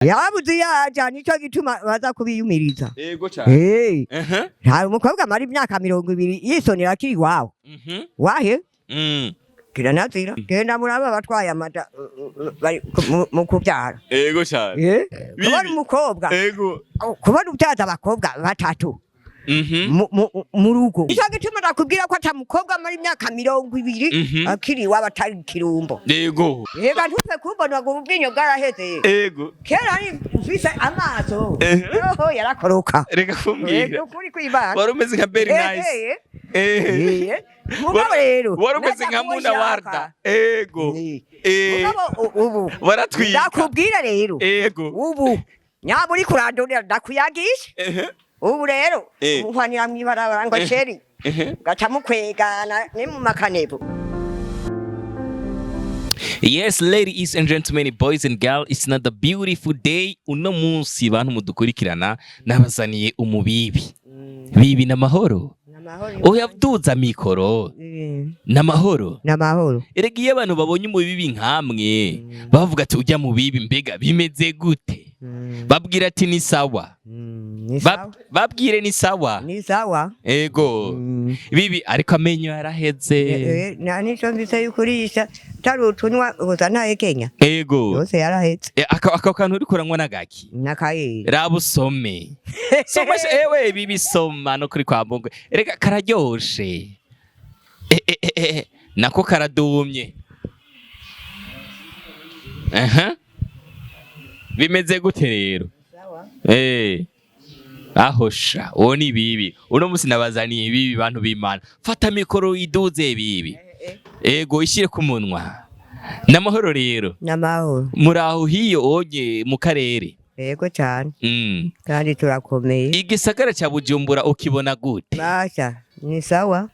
Yabuze yaja, nico gituma baza kubiyumiriza. Ego cyane. Hari umukobwa amara imyaka 20 yisonera akiri iwabo. Wahe? Kiranazira genda muraba abatwaye amata bari mu kubyara. Ego cyane. Kubona umukobwa, kubona ubyaza abakobwa batatu mu rugo, nico gituma ndakubwira ko ata mukobwa amara imyaka 20 akiri iwabo atari ikirumbo. Reka ntupe kumbona ngo ubwinyo bwaraheze. Kera nari mfise amaso. Yoho, yarakoroka. Reka kumbwira. Ukuri kw'Imana. Wari umeze nka Very Nice. Mugabo rero Wari umeze najya nka Muna kuwushaka. Warda. Ego. Mugabo ubu Baratwika. ndakubwira rero, ubu nyaba uri kurandurira ndakuyagisha. Ubu rero muhwanira mw'ibarabara ngo chéri, gaca mukwegana ni mu makanebu. Yes, ladies and gentlemen, boys and girls, it's another beautiful day. Uno munsi, bantu mudukurikirana, nabazaniye umubibi. Bibi, n'amahoro? Oya, duza mikoro. N'amahoro? N'amahoro. Erega iyo abantu babonye umubibi nkamwe, bavuga ati: "Ujya mu bibi, mbega bimeze gute?" Babwira ati: "Ni sawa." Ni sawa. Babwire ni sawa. Ni sawa. Ego. Bibi, ariko amenyo yaraheze. Nta nico mfise yukurisha tari utunwa gusa ntahekenya. Yose yarahetse. Ako kantu uriko uranywa n'agaki? N'akayeri. Raba usome, soma ewe bibi, soma no kuri kwa Mungu. Erega kararyoshe. Nako karadumye. Aha, bimeze gute rero? Aho sha, uwo ni bibi. Uno musi nabazaniye bibi, bantu b'Imana. Fata mikoro iduze, bibi. Ego, ishyire ku munwa. N'amahoro rero? N'amahoro. Muraho hiyo onye mu karere? Yego cyane. Kandi turakomeye. Igisagara ca Bujumbura ukibona gute? Basha, ni sawa.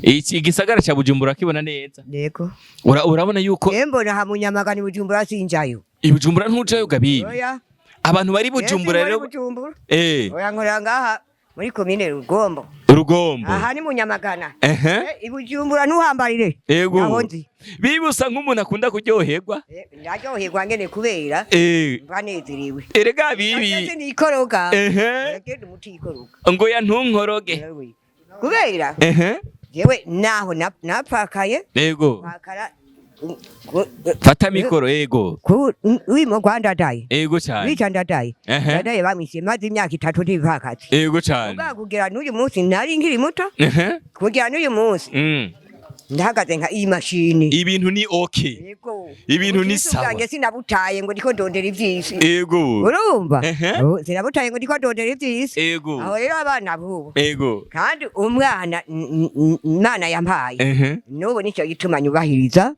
Iki igisagara ca Bujumbura ukibona neza? Yego. Urabona yuko Mbona ha Munyamagana, Bujumbura sinjayo. I Bujumbura ntujayo gabibi? Oya. Abantu bari Bujumbura Yesi, rero muri Bujumbura. Oya, nkorera ngaha muri komine Rugombo. Rugombo. Aha ni Munyamagana. I Bujumbura ntuhambarire. Naho nzi. Bibusa nk'umuntu akunda kuryoherwa. Ndaryoherwa ngene kubera mba nezerewe. Erega bibi. Ageze nikoroga. Agende umuti ikoroga. Ngo ya ntunkoroge. Yewe. Kubera jewe naho napfakaye pakara Fata mikoro, ego. Ku wimo kwa Ndadaye. Ego cyane. Wica Ndadaye. Ndadaye bamwishe maze imyaka 3 ntipfakaze. Ego cyane. Ubwa kugira n'uyu munsi nari nkiri muto, kugira n'uyu munsi ndahagaze nka iyi mashini. Ibintu ni okay. Yego. Ibintu ni Ubukristo sawa. bwanjye sinabutaye ngo ndiko ndondera ivy'isi. Urumva? Oh, sinabutaye ngo ndiko ndondera ivy'isi. Aho rero abana bubu, kandi umwana Imana yampaye, n'ubu nicyo gituma nyubahiriza,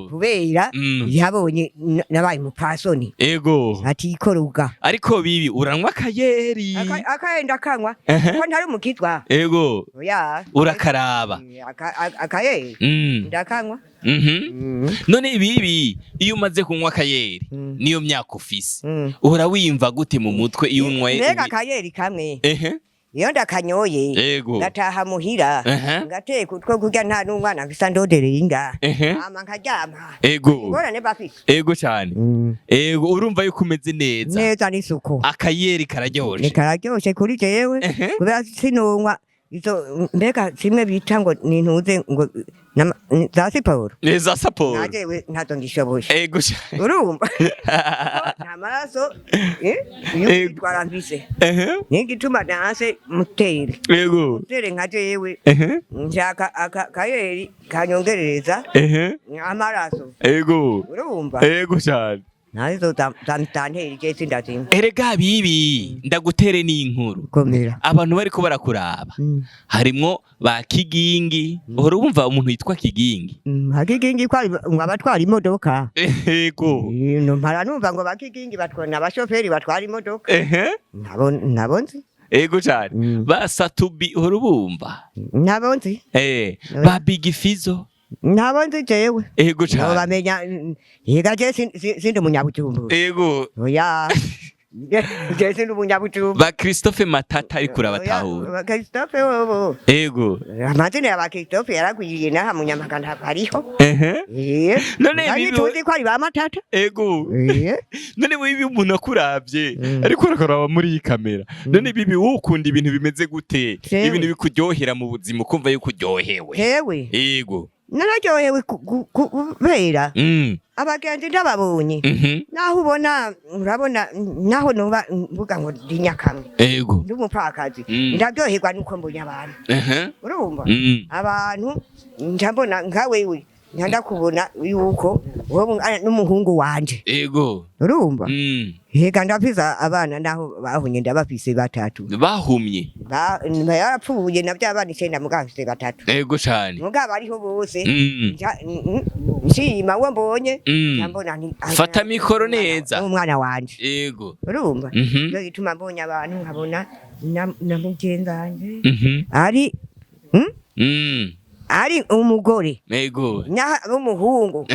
kubera yabonye nabaye umupasoni atikoroga. Ariko bibi, uranywa akayeri? Akayenda kanywa ko ntari umukizwa. Oya. Urakaraba. Akayeri ndakanywa. None ibibi, iyo umaze kunywa akayeri, niyo myaka ufise, uhora wiyumva gute mu mutwe iyo unyweye? Mbega akayeri kamwe, iyo ndakanyoye, ngataha muhira, ngateka utwo kurya, nta n'umwana mfise ndondereye inga, hama nkaryama, ingorane bafise. Ego cyane. Ego, urumva yuko umeze neza. Neza n'isuku. Akayeri kararyoshe. Ni kararyoshe kuri jewe, kubera sinonywa izo mbega zimwe bita ngo nintuze ngo za siporo. Za siporo. Najewe ntazo ngishoboye. Ego cyane. Urumva nta maraso yo kwitwara mfise, nigituma nanse mutere mutere nka jewe. Nshaka aka kayeri kanyongerereza amaraso. Urumva? Ego cyane. Nazo zantera ije sindazimwe. Erega bibi, ndagutere n'inkuru. Komera. Abantu bariko barakuraba, harimwo ba Kigingi. Uhora wumva umuntu yitwa Kigingi? Hakigingi ko ari ngo abatwara imodoka. Ego. Mpara numva ngo bakigingi batwara abashoferi batwara imodoka. Nabo nabo nzi. Ego cyane. Ba Satubi uhora ubumva? Nabo nzi. Ba Big Fizzo? Nabo nzi jewe. Ego cyane. Bamenya yega je sindi umunyabujumbura. Oya. Jese n'umunyabujumbura. Ba Christophe Matata ariko urabatahura? Ba Christophe bobo. Ego. Amazina ya ba Christophe yaragwiriye n'aha mu Nyamagana hariho. Ehe. Eh. None Kandi tuzi ko ari ba Matata. Ego. Eh. None bibi umuntu akuravye ariko arakaraba muri iyi kamera, none bibi wowe ukunda ibintu bimeze gute? Jewe. Ibintu bikuryohera mu buzima ukumva yuko uryohewe? Jewe. Ego. Nararyohewe kubera abagenzi ndababonye. Naho ubona, urabona, naho nuba mvuga ngo ndi nyakamwe, Ego. ndi umupfakazi, ndaryoherwa nuko mbonye abantu. Urumva, abantu njya mbona nka wewe, njya ndakubona yuko wowe ungana n'umuhungu wanje. Ego. Urumva, hega ndafise abana, naho bahunye ndabafise batatu. Bahumye? Yarapfuye na by'abana 9, mugabo afise batatu. Ego cane. Mugabo ariho bose, nshima uwo mbonye, nca mbona nti Fata mikoro neza. Umwana wanje. Ego. Urumva, nico gituma mbonye abantu nkabona na mugenzi wanje ari Ari umugore n'umuhungu,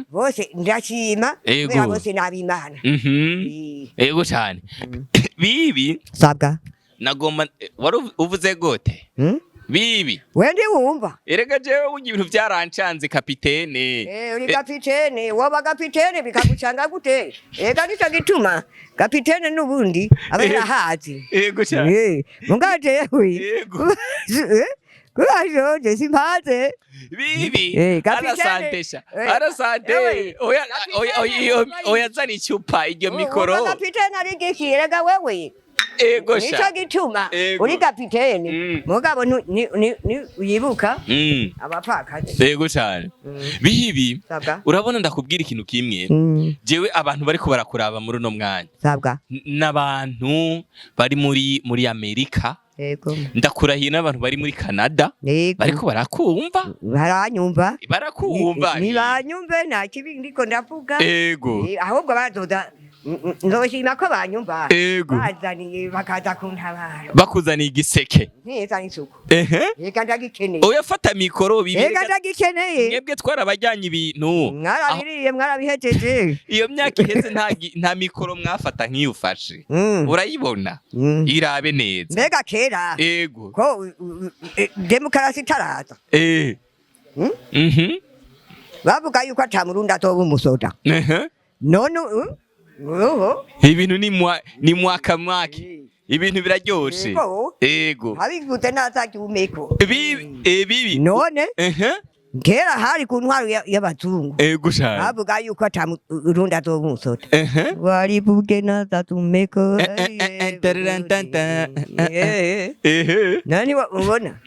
bose ndashima, kubera bose n'abimana. Ego cane bibi. Sabwa. Nagomba wari uvuze gute? Bibi. We ndiwumva. Erega jewe burya ibintu byarancanze, kapitene. Eh, uri kapitene, woba kapitene bikagucanga gute? Ega nico gituma kapitene n'ubundi aba yarahazi. Ego cane. Eh, muga jewe kuba simpaze. Bibi. Kapitene. Arasantesha. Arasante. Oya. Kapitene, Oya, oya, oya, zana icupa, iryo mikoro. Uba kapitene ari igiki erega wewe? Ego Nico sha. gituma Ego. uri kapitene, mugabo wibuka abapfakazi. Ego cane bibi. Sabwa. Urabona, ndakubwira ikintu kimwe. Jewe abantu bariko barakuraba muri uno mwanya, Sabwa. n'abantu bari muri Amerika, ndakurahiye, n'abantu bari muri Canada bariko barakumva. Baranyumva. Barakumva. Ntibanyumve, nta kibi ndiko ndavuga. Ego. Ahubwo bazoza, nzoshima ko banyumva, bazaniye bakaza kuntabara. Bakuzaniye igiseke. Neza n'isuku. Ehe. Ega ndagikeneye. Oya, fata mikoro bibi. Ega ndagikeneye. Mwebwe twarabajyanye ibintu. Mwarabiriye, mwarabihejeje. Iyo myaka iheze nta mikoro mwafata nk'iyo ufashe. Urayibona? Irabe neza. Mbega kera Ego. ko demokarasi itaraza, bavuga yuko ata murundi azoba umusoda. None ubu Ibintu ni mwaka mwaki, ibintu biraryoshe. Yego. Ego. Abivuze nazaryumeko. Bibi, bibi. None kera hari ku ntwaro y'abazungu, Ego cyane. bavuga yuko ata murundi azoba umusoda. Warivuge nazatumeko. Tararantanta. Ehe. Nani ubona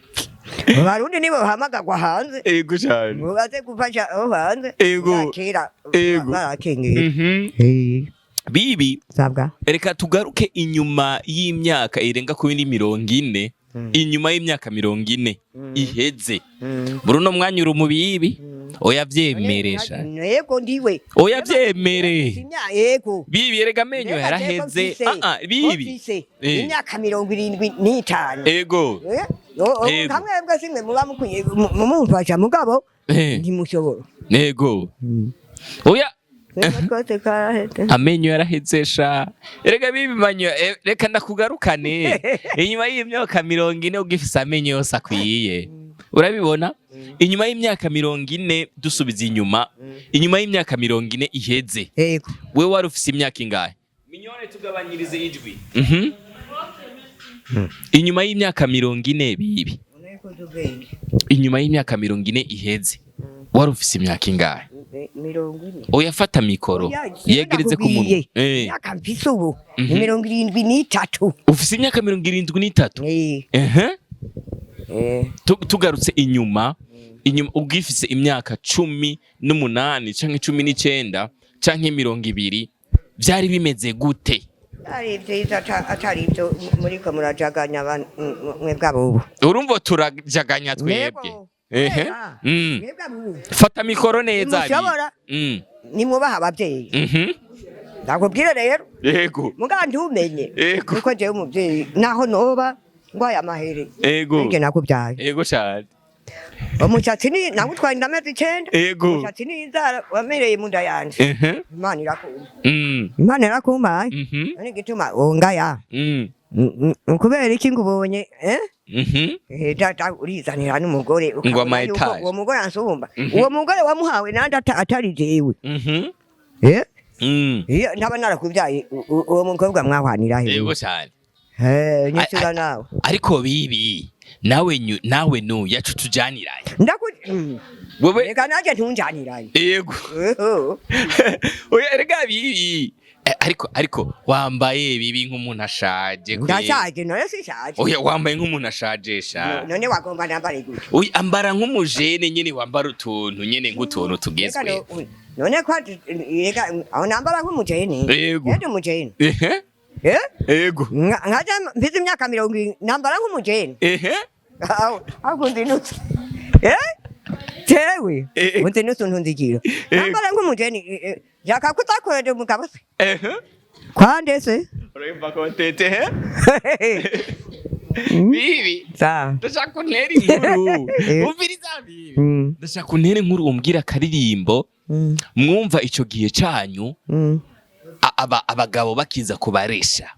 abarundi nibo bahamagagwa hanze Ego cyane. ngo baze gufasha abo hanze. Ego. Kera Ego. barakengeye. Bibi. Sabwa. Reka tugaruke inyuma y'imyaka irenga ku bindi 40, inyuma y'imyaka 40 iheze. Muri uno mwanya uri umubibi, oya vyemeresha. Yego, ndiwe. Oya, vyemere. Yego. Bibi, erega amenyo Mbega yaraheze. jewe Ah ah, bibi. mfise imyaka 75. Ego. Yego. Kamwe bwe simwe muba mukwiye mumufasha, mugabo ntimushobora. Ego, oya. Twebwe twose karaheze. Amenyo yaraheze sha. Erega bibi manyo, reka ndakugarukane inyuma y'imyaka 40 ugifise amenyo yose akwiye. Urabibona, inyuma y'imyaka 40, dusubiza inyuma, inyuma y'imyaka 40 iheze, wewe wari ufise imyaka ingahe? Minyone, tugabanyirize ijwi. Inyuma y'imyaka 40, bibi, inyuma y'imyaka 40 iheze wari ufise imyaka ingahe? 40. Oya, fata mikoro, yegereze ku munwa. Imyaka mfise ubu ni 73. Ufise imyaka 73? Ehe. Tugarutse inyuma, inyuma ugifise imyaka 18 canke 19 canke 20, vyari bimeze gute? Ari vyiza, atari ivyo muriko murajaganya mwebwe abubu. Urumva turajaganya twebwe? Ehe. Mwebwe abubu. Fata mikoro neza. Ntimushobora. Nimwubaha abavyeyi. Ndakubwire rero. Yego. Muga ntumenye. Yego. Kuko jewe umuvyeyi naho noba ngwaye amahere. Ego. Nige nakubyaye. Ego cyane. Umushatsi ni nawutwaye inda amezi 9. Umushatsi ni inzara wamereye mu nda yanje. Imana irakumpa. Imana irakumpaye. None igituma wongaya. Kubera iki ngubonye, eh? Data urizanira n'umugore Ngo ukabona ama yuko étage. uwo mugore ansumba. Uwo mugore wamuhawe nande atari jewe? Eh? Iyo ntaba narakubyaye, uwo mukobwa mwahwanira he? Yego cyane. Eh, nyishyura nawe. Ariko bibi nawe nawe nu yacu tujaniranye. Ndaku Wewe Reka nanjye ntunjanirayo. Yego. Oho. Oya, erega bibi. Ariko wambaye bibi nk'umuntu ashaje Ndashaje none? Sishaje. Oya, wambaye nk'umuntu ashaje sha. None wagomba nambare gute? Oya, ambara nk'umujene nyene, wambara utuntu nyene nk'utuntu Reka tugezweho. None kwa reka aho nambara nk'umujene. Yego. Ndi umujene. Eh? Yego. Nkaja mfite imyaka 70 nambara nk'umujene. Aho aho unzinutse. Eh? Jewe. Unzinutse untunzikira. Nambara nk'umujene. Jaka kutakorera umugabo se. Kwande se? Urumva ko tete he? Bibi. Sa. Ndashaka untera inkuru. Umviriza bibi. Ndashaka untera inkuru, umbwira akaririmbo mwumva ico gihe canyu abagabo bakiza kubaresha.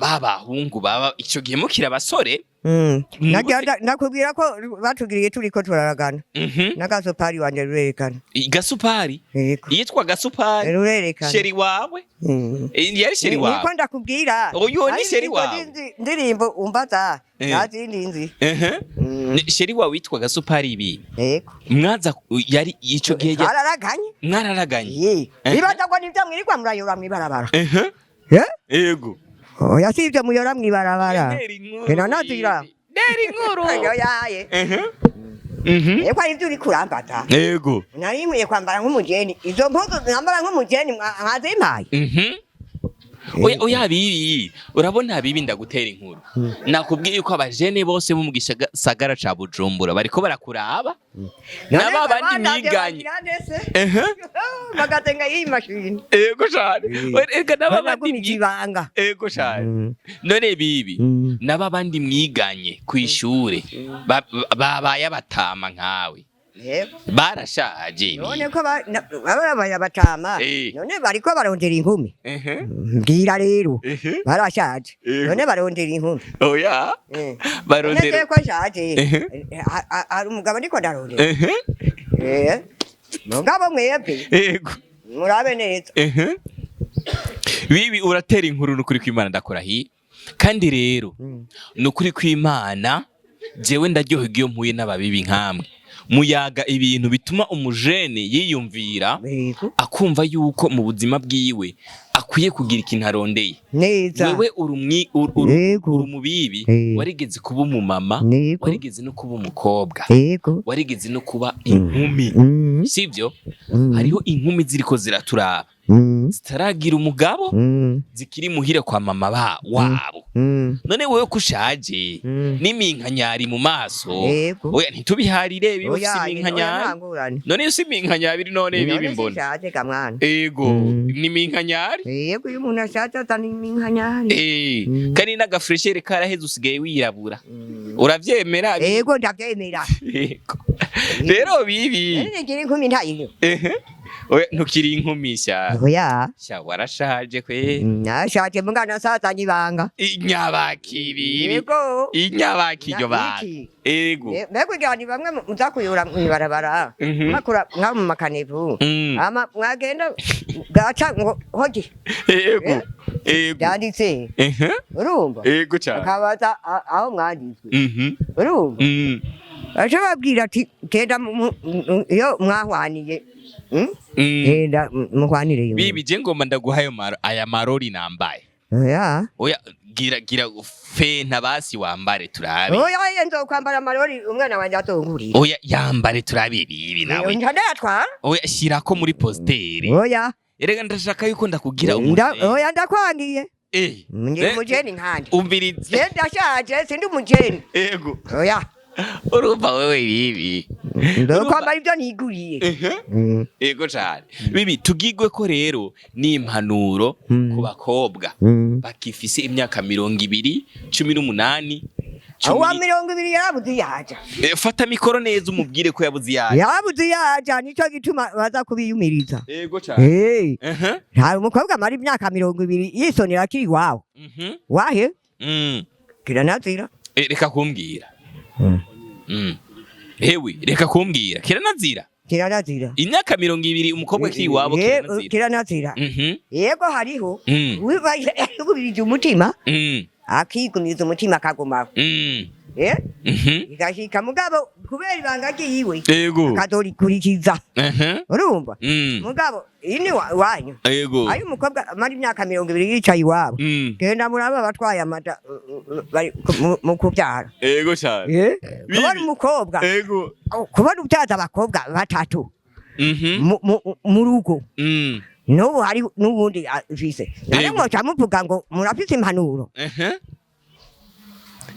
Ba bahungu baba ico gihe mukiri abasore. Nakubwira ko batugiriye turiko turaragana. N'agasupari wanje rurerekana. Gasupari? Yego. Yitwa Gasupari? Rurerekana. Chéri wawe? Yari chéri Niko wawe? ndakubwira. Uyu ni Ari chéri izo wawe? Ndirimbo umbaza. Nta zindi nzi. Chéri wawe witwa Gasupari ibi? Yego. Mwaza yari ico gihe Twararaganye. Mwararaganye? Ye. Bibaza ngo nivyo mwirirwa murayora mw'ibarabara. Eh? Yego. Oya, si ivyo muyora mw'ibarabara. Ntera inkuru. Ena nazira. Ntera inkuru. Oyaye. Eko ari ivyo uriko urambata. Yego. Nari nkwiye kwambara nk'umujeni. Izo mpuzu nambara nk'umujeni mwazimpaye. Oya oya bibi, urabona bibi, ndagutera inkuru. Nakubwiye yuko abajene bose bo mu gisagara ca Bujumbura bariko barakuraba. N'aba bandi mwiganye. Bagatenga iyi mashini. Ego cyane. Ega n'aba bandi Banagumije ibanga. Ego cyane. None bibi, n'aba bandi mwiganye kw'ishure babaye abatama nkawe. Yego. Barashaje bibi. None ko barabaye abatama. None bariko barondera inkumi. Mbwira rero. Barashaje. None barondera inkumi. Oya. None Barondera. ko nshaje. Hari umugabo ndiko ndarondera. Mugabo mwebwe murabe neza. Bibi, uratera inkuru n'ukuri kw'Imana, ndakurahiye. Kandi rero nukuri kw'Imana, jewe ndaryoherwa iyo mpuye n'ababibi nkamwe. Muyaga ibintu bituma umujene yiyumvira, akumva yuko mu buzima bwiwe akwiye kugira ikintu arondeye. Neza. Wewe uri Yego. uri umubibi, warigeze kuba umumama, warigeze no kuba umukobwa, warigeze no kuba inkumi, sivyo? Hariho inkumi ziriko ziraturaba zitaragira umugabo, zikiri muhira kwa mama ba wabo. None wewe ko ushaje n'iminkanyari mu maso, oya, ntitubiharire biba ufise Oya, oya, iminkanyari. nta ngorane. None iyo si iminkanyari, none bibi mbona. Sishaje ga mwana. Ego, ni iminkanyari. Yego, iyo umuntu ashaje azana iminkanyari. Kandi n'agafraîcheur karaheze, usigaye wirabura, uravyemera? Yego, ndavyemera. Yego. Rero bibi, None ngira inkumi ntayiyo. Ehe. Oya, ntukiri inkumi sha. Oya. Sha, warashaje kwe. Nashaje muga nasazanye ibanga. Inyabaki bibi? Yego. Inyabaki iryo banga? Iki. Ego. Mbega ugira ni bamwe muza kuyora mw'ibarabara. Mwakura nka mu makanevu. Ama mwagenda gaca ngo hogi. Ego, ego. Byanditse. Urumva? Ego cyane. Akabaza aho mwanditswe. Urumva? Aca babwira ati genda iyo mwahwaniye. Genda muhwanire yo. Bibi, je ngomba ndaguha ayo aya marori nambaye. Oya. Oya, gira gira fenta basi wambare turabe. Oya, oya, nzokwambara amarori umwana wanje atongurira. Oya, yambare turabe bibi nawe. Ndayatwara. Oya, shirako muri poster. Oya. Erega ndashaka yuko ndakugira umujene. Oya, ndakwangiye. Ndi umujeni nkanje. Umvirize. Je ndashaje, sindi umujeni. Ego. Oya. Urumva wewe bibi. Ndokwambara ibyo niguriye. Ego cyane. Bibi, tugigwe ko rero ni impanuro ku bakobwa bakifise imyaka 20, 18. Uwa 20 yarabuze yaja. Fata mikoro neza, umubwire ko yabuze iyaje. Yarabuze yaja, nico gituma baza kubiyumiriza. Ego cyane. Nta umukobwa amara imyaka 20 yisonera akiri iwabo. Wahe? Kiranazira. Reka kumbwira. Hewe, reka kumbwira, kiranazira. Kiranazira. Imyaka 20 umukobwa akiri iwabo, kiranazira. Kiranazira. Yego, hariho yigubirije umutima, akigumiza umutima akagumaho. Igashika, mugabo kubera ibanga ryiwe akazorikurikiza. Urumva? Mugabo ini wanyu ayo umukobwa amara imyaka 20 yicaye iwabo, genda muraba abatwaye amata bari mu kubyara. Ego cyane. Kubona umukobwa, kubona ubyaza abakobwa batatu mu rugo, n'ubu hari n'ubundi afise none mwoca muvuga ngo murafise impanuro.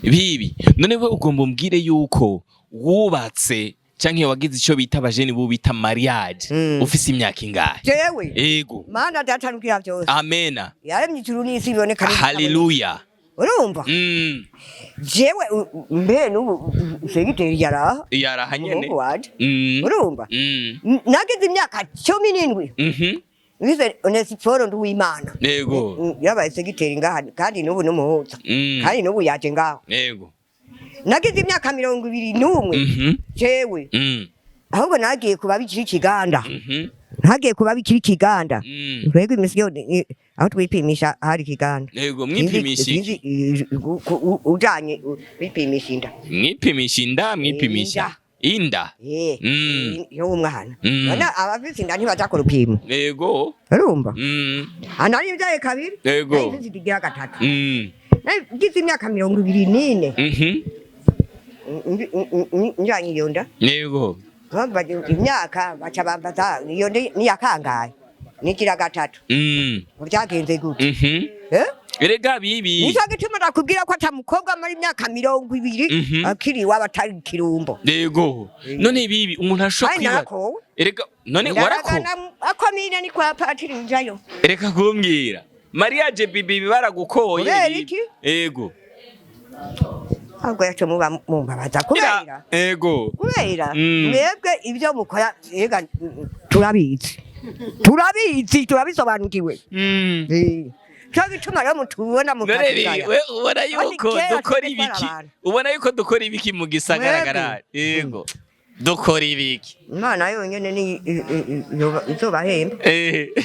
Bibi, none we ugomba umbwire yuko wubatse canke wagize ico bita abajeni bo bita mariage ufise imyaka ingahe? Jewe? Ego. Mana data nugira byose, Amena. yaremye ijuru n'isi biboneka n'ibisaboneka. Haleluya. Urumva? Jewe mbe n'ubu segiteri yaraha. Yaraha nyene. Umuhungu wanje. Urumva? Nagize imyaka 17 bize Onesiforo Nduwimana. Yabaye segiteri ngaha, kandi n'ubu n'umuhuza, kandi n'ubu yaje ngaho. Nagize imyaka 21. Jewe ahubwo nagiye kuba bikiri ikiganda. Ntagiye kuba bikiri ikiganda. Twebwe imisi yo aho twipimisha hari ikiganda. Ego, mwipimisha iki? Sinzi, ujanye kwipimisha inda. Mwipimisha inda, mwipimisha inda. Y'umwana. None abafise inda ntibaja ku rupimo? Ego. Urumva? Nari mbyaye kabiri. Nari mfise ikigira gatatu. Nagize imyaka 24. Njanye iyo nda. Bambaje imyaka, baca bambaza iyo nda niyakangaye, nigira gatatu. Byagenze gute? Eh? Erega bibi. Nico gituma nakubwira ko ata mukobwa amara imyaka 20 akiri iwabo atari ikirumbo. Yego. None bibi, umuntu ashobora Kandi kwiba. narakowe. Erega none warako. Ndaragana akomine ni kwa patiri njayo. Reka kumbwira. Mariage bibi baragukoye. Kubera Bibi. iki? Ego. Ahubwo yaco muba mumbabaza kubera Ego. kubera mwebwe ibyo mukora ega turabizi, turabizi, turabisobanukiwe. Cyo gituma rero mutubona None mukatugaya. bibi, we ubona Kandi yuko kera dukora twari ibiki? abantu. Ubona yuko dukora ibiki mu gisagara? Yego. Dukora ibiki? Imana yonyene ni izobahemba.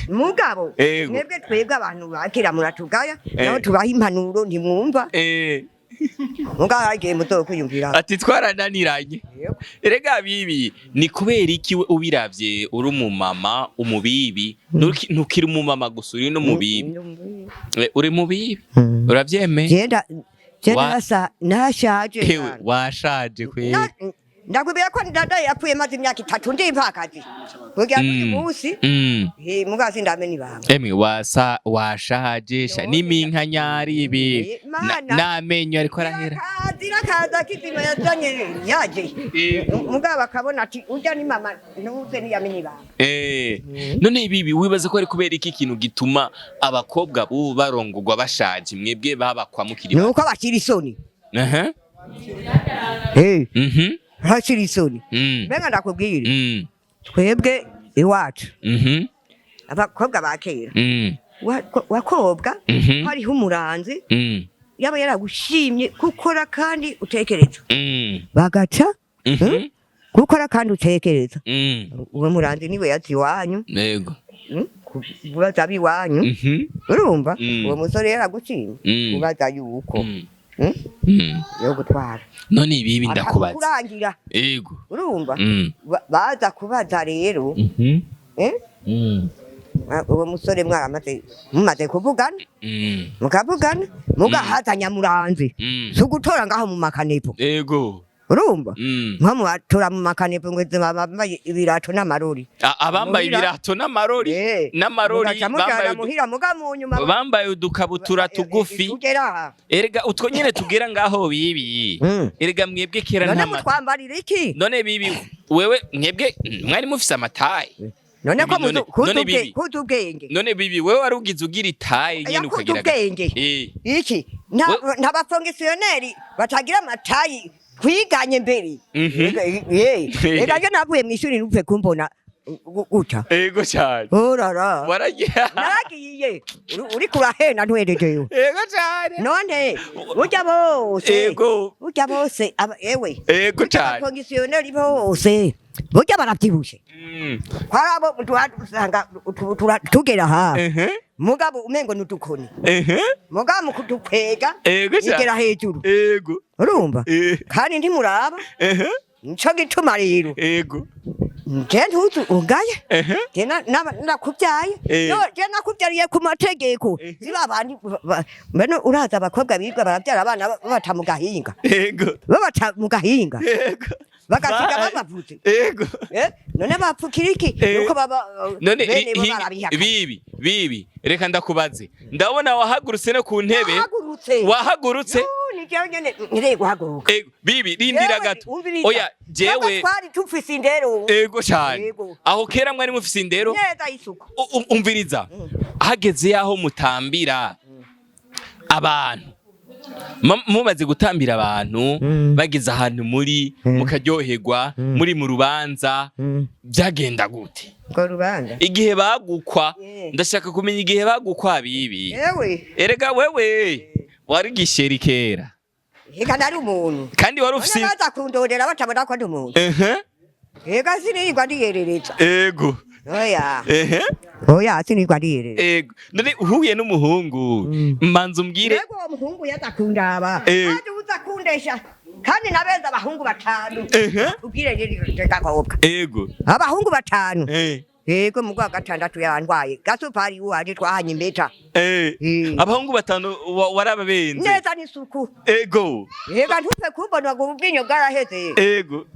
Mugabo mwebwe, twebwe abantu bakira muratugaya, naho tubaha impanuro ntimwumva. Mugabo hagiye muzokwiyumvira. Ati twarananiranye. Erega bibi, ni kubera iki we ubiravye uri umumama umubibi, ntukiri umumama gusa, uri n'umubibi. Uri mubibi, uravyemeye? Genda genda, nasa nashaje. Hewe, Sana. washaje kweli. Ndakubwira ko ndadaye yapfuye maze imyaka 3 ndi impfakazi kugira ngo uyu munsi mugabo sindamenya ibanga. Emwe, wasa washaje sha, n'iminkanyari ibi Mana. n'amenyo ariko arahera. Irakaza kizima yazanye yaje, mugabo akabona ati urya ni mama ntuze ntiyamenye ibanga. None bibi, wibaza ko ari kubera iki kintu gituma abakobwa bubu barongogwa bashaje, mwebwe babakwa mukiri Ni bato? uko bakira isoni. Aha. Hakiri isoni. Mbega ndakubwira, twebwe iwacu abakobwa ba kera, wakobwa hariho umuranzi yaba yaragushimye gukora kandi utekereza, bagaca gukora kandi utekereza. Uwo muranzi niwe yazi iwanyu. Kubaza ab'iwanyu. Urumva? Uwo musore yaragushimye, kubaza yuko yo gutwara None ibibi ndakubaza. Akakurangira. Urumva? Baza kubaza rero, eh? Uwo musore mwaramaze mumaze kuvugana, mukavugana mugahazanya muranzi, si ugutora ngaho mu makanepo. Urumva? Nko mubatora mu makanepo ngo bambaye ibirato n'amarori. Abambaye Muhira. ibirato n'amarori, n'amarori, Mugaca mujana bambaye muhira, muga mu nyuma bambaye udukabutura tugufi. Tugera aha. Erega utwo nyene tugera ngaho bibi. Erega mwebwe kera None nta mata. mutwambarira iki? None bibi, wewe mwebwe mwari mufise amataye. None ko Bibi, none bibi. kuzi ubwenge. None bibi, wewe wari ugize ugira itaille nyene Yakuze ukagira ubwenge. Iki nta bafonctionnaires batagira amataille twiganye mbere. Ega je navuye mw'ishuri nupfe kumbona gutya. Ego cyane. Orara. Waragira. Naragiye uriko urahena ntwerejeyo. Ego cyane. None burya bose, burya bose ewe, Ego cyane. abafonctionnaires bose burya baravyibushe. Kwarabo usanga tugera ha mugabo umengo nudukoni, mugabo mu kudukwega igera hejuru. Urumva? Kandi ntimuraba. Nico gituma rero nje ntuzi ungaye. Je nakubyaye. No, je nakubyariye ku mategeko. Ziba abandi mbene uraza abakobwa biga barabyara abana babata mu gahinga. Babata mu gahinga. Bagasiga babavuze. Eh, none bapfukira iki? Nuko baba None bene bo barabihakana. Bibi, bibi, reka ndakubaze, ndabona wahagurutse no ku ntebe. Wahagurutse. Wahagurutse. No, ni jewe nyene nireye guhaguruka. Ego bibi, rindira Jewe, gato. umviriza. Oya, jewe Twebwe twari tufise indero. Ego cyane. Yego. Aho kera mwari mufise indero. Neza, isuku. Umviriza, hageze yaho mutambira abantu, mumaze gutambira abantu, bageze ahantu muri mukaryoherwa muri mu rubanza, byagenda gute? Ngo rubanza? Igihe bagukwa. Ndashaka kumenya igihe bagukwa, bibi. Yewe. Erega wewe wari gisheri kera. Eka nari umuntu. Kandi wari ufise None baza kundondera batabona ko ndi umuntu. Ega sinigwa ndiyerereza. Oya. Oya, sinigwa ndiyerereza. Ego, none uhuye n'umuhungu, manza umbwire. Yego, uwo muhungu yaza kundaba. Kandi uza kundesha. Kandi nabenze abahungu batanu. Ubwire gakobwa. Abahungu batanu. Yego, mu kwa gatandatu yantwaye. Gasupari uwaje twahanye impeta. Abahungu batanu warababenze? Neza n'isuku. Yega, ntupfe kumbona ngo ubwinyo bwaraheze.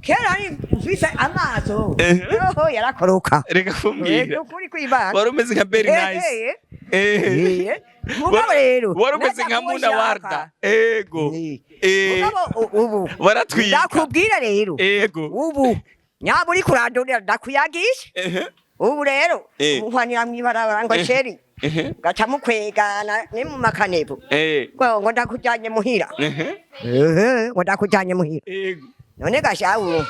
Kera ni mfise amaso. Yoho, yarakoroka. Reka kumbwira. Ukuri kw'Imana. Wari umeze nka Very Nice. Mugabo rero Wari umeze naza nka Muna kuwushaka. Warda. Ego. Mugabo ubu Waratwika. ndakubwira rero, ubu nyaba uri kurandurira ndakuyagisha. Ubu rero umuhwanira mw'ibarabara ngo chéri, gaca mukwegana ni mu makanebu ngo ndakujanye muhira. Ehe, ngo ndakujanye muhira. None gashawu,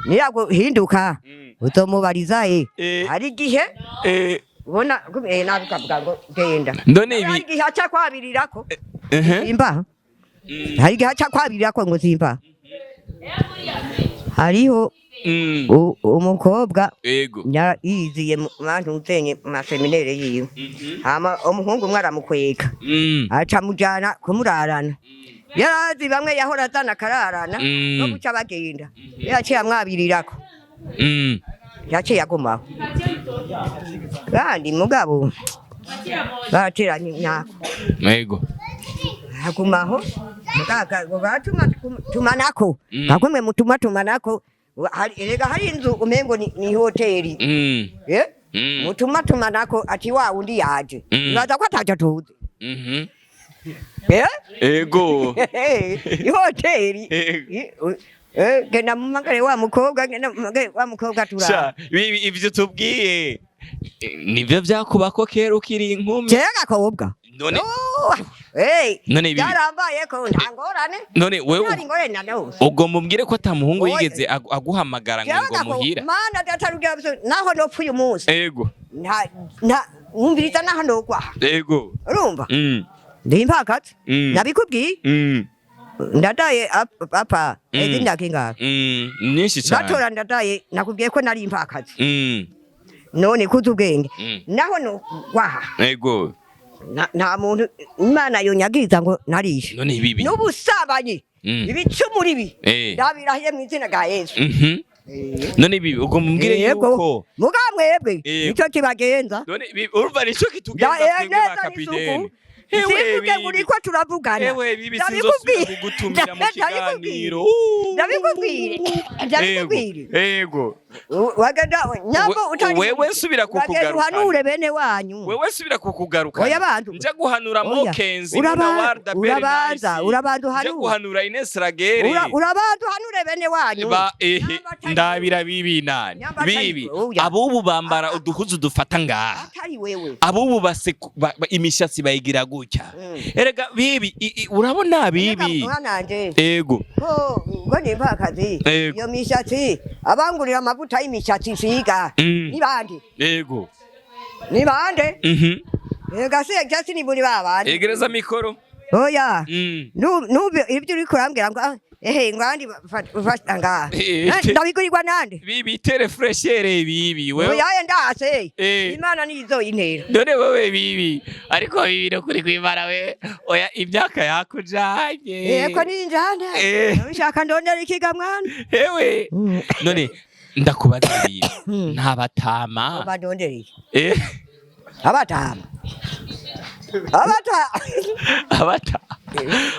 niyaguhinduka uzomubariza hari igihe ubona nabi ukavuga ngo genda. None Hari ibi igihe aca kwabirirako simba. Hari igihe aca kwabirirako ngo simba hariho. Umukobwa yiziye mu bantu nzenye mu maséminaire yiwe, hama umuhungu umwe aramukwega, aca mujana kumurarana. Yarazi bamwe yahora azana akararana no guca bagenda, yaciye amwabirirako. Yaciye agumaho, kandi mugabo bateranye imyaka. Agumaho batuma tumanako. Kakumwe mutuma tumanako. Erega hari inzu umengo ni hoteli. Mutuma tumanako ati wa wundi yaje. Ibaza ko ataco tuzi. Ego. Ihoteli. Genda mumagare wa mukobwa, genda mumagare wa mukobwa Sha, turara. bibi, ivyo tubwiye nivyo vyakubako kera ukiri inkumi? Jewe gakobwa. None Oh, hey, None bibi. byarambaye ko nta ngorane. None wewe Ntari ngorane na nose. ugomba umbwire ko ata muhungu Oya. yigeze aguhamagara ngo Jewe ngo gako, muhira? Mana data rugira naho nopfa uyu munsi. Nta nta wumviriza, naho nogwa. Urumva? Ndi impakazi. Nabikubwiye. Ndadaye papa. Ezi imyaka ingahe? Myinshi cyane. Batora ndadaye, nakubwiye ko nari impakazi. None kuzi ubwenge. Naho nogwaha. Nta muntu Imana yonyagiza ngo narishe. None bibi. N'ubusambanyi. Ibicumuro ibi. Ndabirahiye mu izina rya Yesu. None bibi, ugomba umbwire yuko Muga mwebwe Yego. nico kibagenza. None bibi, urumva nico kitugenza Da- twebwe ba neza kapitene. n'isuku. Ewe, Simvuge ngo bibi. uriko turavugana. Ewe bibi, sinzosubira kugutumira mu kiganiro. Ndabikubwire, ndabikubwire. Ego. Wagenda nyambo utari Wewe nsubira wagenda kukugarukana. uhanure bene wanyu. Wewe subira kukugarukana. Oya, bantu. Nja guhanura Oya. Mokenzi na Warda Berenice. Urabanza, urabanza Nja uhanure. guhanura Ines Ragere. Urabanza uhanure bene wanyu. Ba ehe. Nyamba atari Ndabira bibi nani Nyamba atari bibi. oya. Abubu bambara uduhuzu dufata ngaha. Atari wewe. Abubu imishatsi bayigira gutya. Erega bibi, urabona bibi. Mwananje. Ego. Ko ngo nimpa akazi. Yego. Iyo mishatsi, abangurira amavuta y'imishatsi siga ni bande? Ego. Ni bande? Ega se jasi ni muri babandi. Egereza mikoro. Oya. Nubu ibyo uriko urambwira ngo ehe ngo andi fata ngaha. Ndabigurirwa nande? Bibi, tere freshere bibi wewe. Oya, ndase. Imana nizo intera. Dore wewe bibi, ariko bibi no kuri kwimara we, oya, imyaka yakujanye. Yego, ninjana. Ushaka ndondera ikiga mwana. Ewe, none ndakubaza bibi, nta batama? Bandondereye. Abatama. Abata.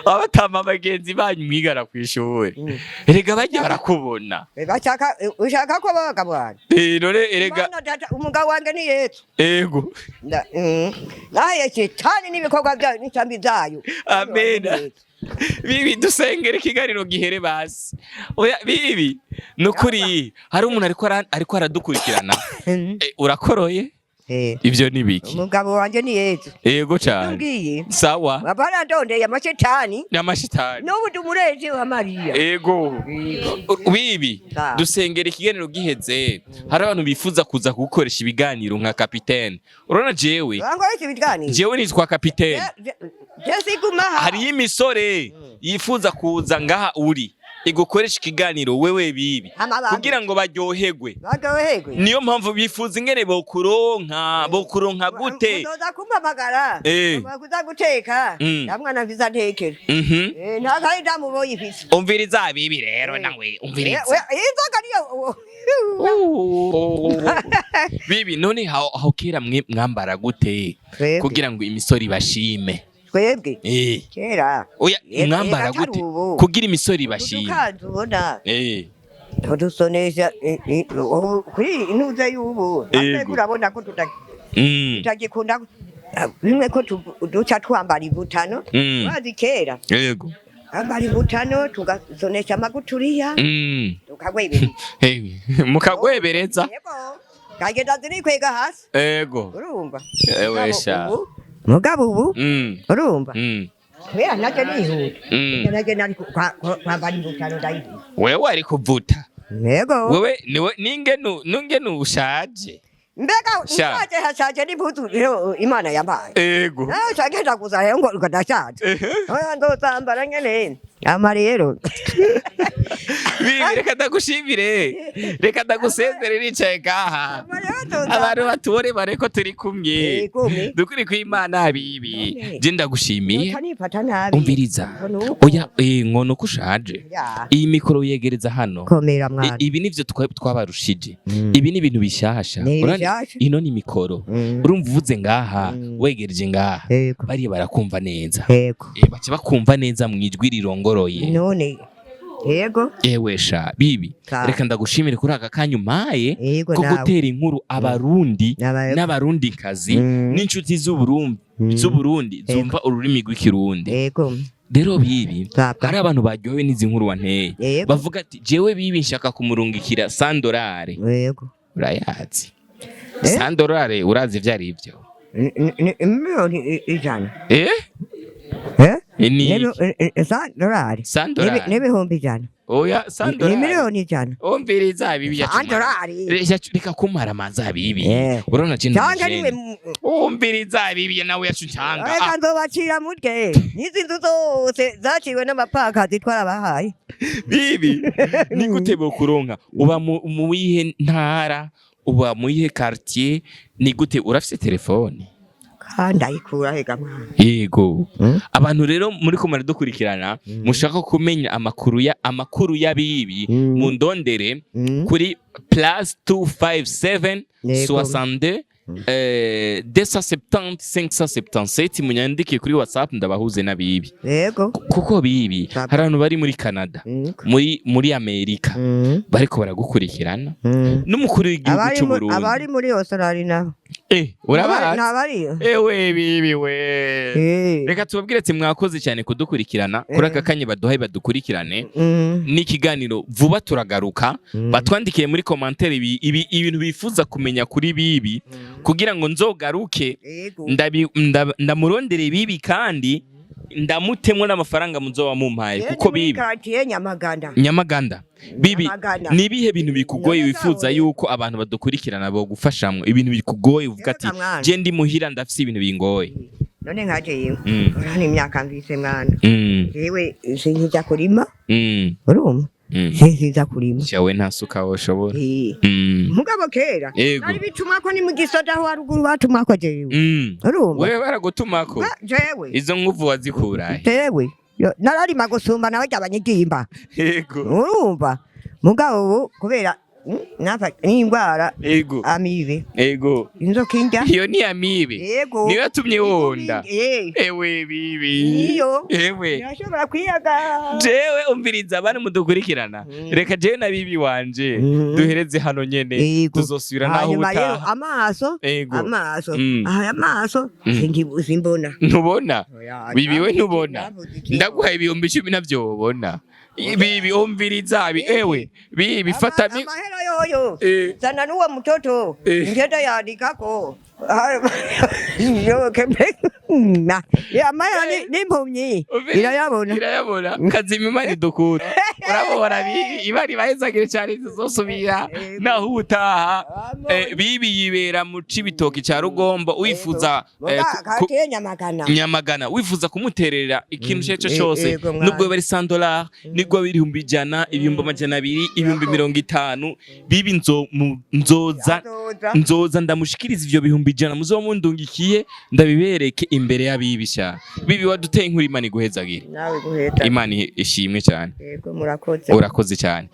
Abatama bagenzi banyu mwigana kw'ishure, erega bajya barakubona. Bashaka, ushaka ko babaga bwana. None erega Mana data, umugabo wanjye ni Yesu. Ego. Naye shetani n'ibikorwa byayo n'insambi zayo. Amena. Bibi, dusengere ikiganiro gihere basi. Oya bibi, nukuri hari umuntu ariko aradukurikirana. Urakoroye? Ivyo ni biki? Umugabo wanjye ni Yesu. Ego cyane. Nubwiye. Sawa. Barandondeye amashetani. N'amashitani. N'ubu ndi umurezi wa Mariya. Ego bibi, dusengera ikiganiro giheze. Hari abantu bifuza kuza kugukoresha ibiganiro nka kapitene. Urabona jewe, Bankoresha ibiganiro. jewe nitwa kapitene. Je siguma aha. Hariyo imisore yifuza kuza ngaha uri igukoresha ikiganiro wewe bibi, Hama bantu. kugira ngo baryoherwe. Baryoherwe. Niyo mpamvu bifuza ingene bokuronka gute. Uzoza kumpamagara. Kuza guteka. Nta mwana mfise antekera. Nta kandi nta muboyi mfise. Umviriza bibi rero, nawe umviriza. Inzoga niyo. Bibi, none aho kera mwe mwambara gute Twebwe. kugira ngo imisoro ibashime? Twebwe. Kera. Oya, mwambara atari gute ubu. kugira imisoro ibashime? Udukanzu ubona. Tudusonesha ubu kuri intuze y'ubu. Twebwe urabona ko tutagikunda bimwe ko duca twambara ibutano. Wazi kera. Ambara ibutano tugasonesha amaguturiya. Tukagwebereza. Hey, mukagwebereza. Yego. Kagenda zirikwega hasi. Ego. Urumva? Ewe sha. Mugabo ubu urumva? Kubera nacyo nihuta. Nacyo nari kwambara ibutano ndayihuta. Wewe ari kuvuta. Yego. Wewe niwe ningenu ushaje. Mbega Sha. nshaje hashaje n'impuzu rero Imana yampaye. Ego. Nawe nshagenda gusa rero ngo ndashaje. Oya, ndozambara nyene. Ama rero. Bibi, reka ndagushimire. Reka ndagusezere nicaye ngaha. Ama rero ndozambara. Abantu batubone bareko turi kumwe. Yego. Dukuri kw'Imana bibi. None. Je ndagushimiye. Utanifata nabi. Umviriza. Ngo nuko. Oya, ngo nuko ushaje. Ya. Iyi mikoro uyegereza hano. Komera mwana. Ibi nivyo twabarushije. Ibi ni ibintu bishasha. Ni Urabona, bishasha. ino ni mikoro. Urumva uvuze ngaha, wegereje ngaha. Bariya barakumva neza. Baca bakumva neza mu ijwi rirongoroye. None. Yego. Ewe sha bibi, reka ndagushimire kuri aka kanya umpaye Yego ko nawe. gutera inkuru Abarundi n'Abarundikazi n'inshuti z'Uburundi z'Uburundi zumva ururimi rw'Ikirundi. Yego. Rero bibi, Sabwa. hari abantu baryohewe n'izi nkuru wanteye. Bavuga ati jewe bibi nshaka kumurungikira 100 dolari. Yego. Urayazi? Eh? 100 dolari urazi ivyo ari ivyo? 100 miliyoni. Eh? Eh? Ni 100 dolari. 100 dolari. N'100 000. Oya, Ni 100 dolari. 100 000 000. Umviriza bibi, 100 dolari. Reka kumara amazi bibi. Urabona je Cyangwa niwe ndumujene. Umviriza bibi, nawe yacuncanga. Reka nzobacira mutwe. N'izi nzu zose zaciwe n'amapakazi twarabahaye. Bibi, ni gute bokuronka? Uba mu yihe ntara? Uba mu yihe quartier? Ni gute, urafise telefone? Kandi ayikura hega mwana. Yego. Abantu rero muri ko muradukurikirana, mushaka kumenya amakuru ya bibi, mundondere kuri +257 62. 270 577, munyandike kuri WhatsApp ndabahuze na Bibi. Yego. Kuko Bibi, Sawa. hari abantu bari muri Canada, muri Amerika, bariko baragukurikirana, n'umukuru w'igihugu Abari cy'u Burundi. Abari muri Australia nabo. Urabazi? Ntabariyo. Ewe Bibi we. Reka tubabwire ati mwakoze cyane kudukurikirana kuri aka kanya baduhaye badukurikirane n'ikiganiro. Vuba turagaruka. Batwandikiye muri commentaire ibintu bifuza kumenya kuri Bibi kugira ngo nzogaruke ndamurondere Bibi kandi ndamutemwo n'amafaranga muzoba mumpaye, kuko Muri Bibi quartier Nyamaganda. Nyamaganda. Bibi, Nyamagana. ni ibihe bintu bikugoye None wifuza zawe. yuko abantu badukurikirana bogufashamwo? Ibintu bikugoye uvuga ati Reka mwana. je ndi muhira ndafise ibintu bingoye. None nka jewe, urabona imyaka mvise mwana, jewe sinkija kurima. Urumva? Sinkiza kurima. Shawe nta suka woshobora. Mugabo kera nari bitumwako, ni mu gisoda aho haruguru batumwako jewe. Urumva? Wewe baragutumako? Jewe. Izo nguvu wazikurahe? Jewe nararima gusumba nawe ry'abanyigimba. Urumva? Mugabo ubu kubera nafa n'indwara amibe, inzoka indya. Iyo ni amibe? Yego. Niyo yatumye wonda? Eh. Ewe Bibi. Niyo. Ewe. Irashobora kwiyaga. Jewe umviriza, abantu mudukurikirana, reka jewe na Bibi wanje duhereze hano nyene. Tuzosubira naho Hanyuma rero ubutaha. amaso, amaso, aya maso simbona. Ntubona? Oya, Bibi we, ntubona? navuze iki? Ndaguha 10,000 navyo wobona? Bibi, umviriza, ewe Bibi, fata Amahera yoyo, zana n'uwo mutoto. Ngenda yandikako. Amahera n'impumyi irayabona. Irayabona. Kazima, Imana idukura. Urabona Bibi, Imana ibahezagire cyane, tuzosubira naho ubutaha. Bibi yibera mu Cibitoki ca Rugombo. Wifuza Katiye Nyamagana. Nyamagana. Wifuza kumuterera ikintu icyo ari cyo cyose, Yego, mwana. nubwo biba ari 100 dollars, nubwo biba 100,000, 200,000, 50,000, Bibi nzoza Azoza. nzoza ndamushikiriza ivyo 100,000 muzoba mundungikiye, ndabibereke imbere y'abibisha. Bibi, waduteye inkuru, Imana iguhezagire. Nawe guheta. Imana ishimwe cyane. Yego, murakoze. Urakoze cyane.